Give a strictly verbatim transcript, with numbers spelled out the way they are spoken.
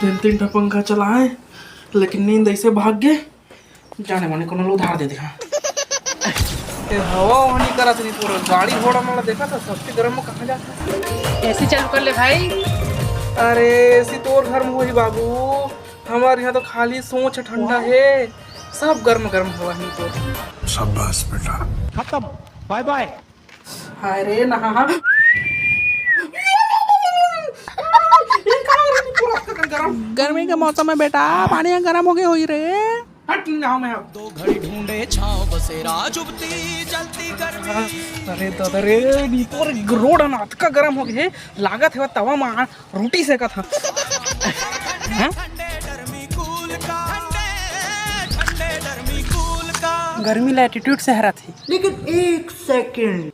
तीन तीन ठा पंखा चलाए, लेकिन नींद ऐसे भाग गे, जाने माने कोनो ल उधार दे दे। हाँ, ए, हवा वहा नहीं करत नहीं पूरा गाड़ी घोड़ा मन ला देखा था, सबसे गर्म में कहाँ जाता। एसी चालू कर ले भाई। अरे एसी तोर घर में होही बाबू, हमारे यहाँ तो खाली सोच ठंडा है, सब गर्म गर्म हवा है तो। शाबाश बेटा। खत्म, बाय बाय। हाय रे नहा। ये का रे, पूरा गर्म। गर्मी के मौसम में बेटा पानी ह गरम होगे होही रे। हट नहा मैं अब। दो घड़ी ढूंढे छांव बसेरा चुभती जलती गर्मी। अरे दादा रे, नी तो रोड ह ना अतका गरम होगे हे, लागत हे तवा मा रोटी सेकत ह। हैं? गर्मी ला एटीट्यूड से हराथे। लेकिन एक सेकंड।